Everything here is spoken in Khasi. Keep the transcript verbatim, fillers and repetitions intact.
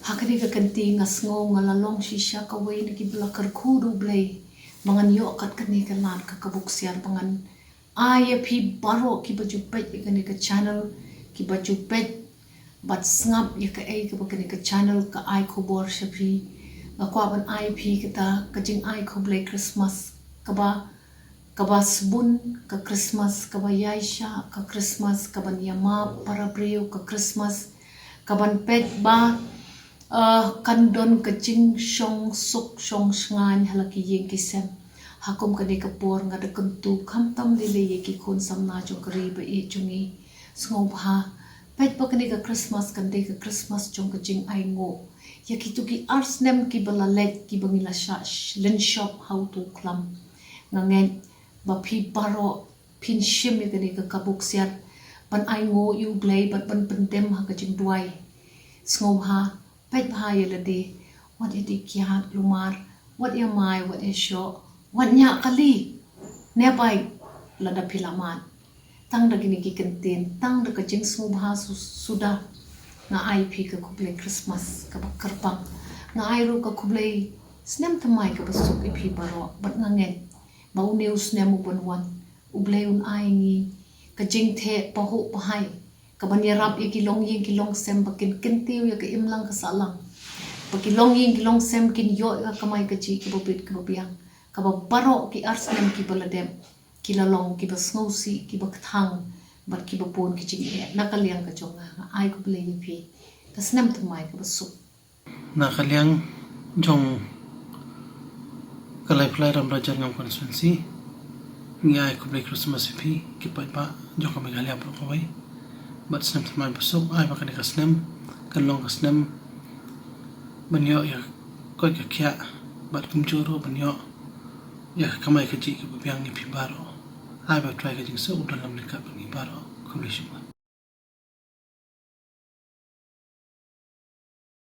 Ha kane ka kynti nga sngew nga la long shisha kawei na kiba la kyrkhu da U Blei ba ngan ïoh kat kane ka lad ka ka buksiar ba ngan ai ïa phi baroh kiba ju peit ïa kane ka channel, kiba ju peit bad sngap ïa kaei kaba kane ka channel ka ai khubor sha phi. Nga kwah ban ai phi kata ka jingai khublei Christmas kaba kaba sbun, ka Christmas kaba ïaishah, ka Christmas kaban ïamap para briew, ka Christmas kaban peit ba kan don ka jingshong suk shong shngaiñ ha la ki ïing ki sem. Ha kum kane ka por nga da kyntu khamtam lei lei ïa ki khun samla jong ka ri ba ïeit jong ngi. Sngewbha peit ba kane ka Christmas kan dei ka Christmas jong ka jingainguh ïa kito ki ar snem kiba la leit kiba ngi la shah lynshop ha uto u khlam. Nga ngeit ba phi baroh phin shim ïa kane ka ka buksiar ban ainguh ïa U Blei bad ban pyndem ha ka jingduwai. Sngewbha peit bha ïa lade, wat ïa dih kiad lumar, wat ïa mai, wat ïa shoh, wat ñiah kali. Ne bai lada phi la mad. Tang da kine ki kyntien, tang da ka jingsngewbha suda nga ai phi ka khublei Christmas kaba kyrpang. Nga ai ruh ka khublei snem thymmai kaba suk ïa phi baroh bad nga ngeit ba une u snem u ban wan U Blei un ai ngi ka jingtheh pahuh pahai kaban ïarap ïa ki longïing ki longsem ba kin kyntiew ïa ka imlang ka sahlang, ba ki longïing ki longsem kin ïoh ïa ka kamai kajih kaba bit kaba biang, kaba baroh ki ar snem kiba la dep ki la long kiba sngewsih, kiba kthang bad kiba bun ki jingeh. Na ka liang ka jong nga, nga ai khublei ïa phi ka snem thymmai kaba suk. Na ka liang jong ka Laiphlai Ramraja Nongam Constituency, ngi ai khublei Christmas ïa phi ki paidbah jong ka Meghalaya baroh kawei bad snem thymmai ba suk. Ai ba kane ka snem kan long ka snem ban ïoh ïa ka koit ka khiah bad kumjuh ruh ban ïoh ïa ka kamai kajih kaba biang ïa phi baroh. Ai ba Trai ka jingsuk u don lem lynkat bad ngi baroh. Khublei shibun.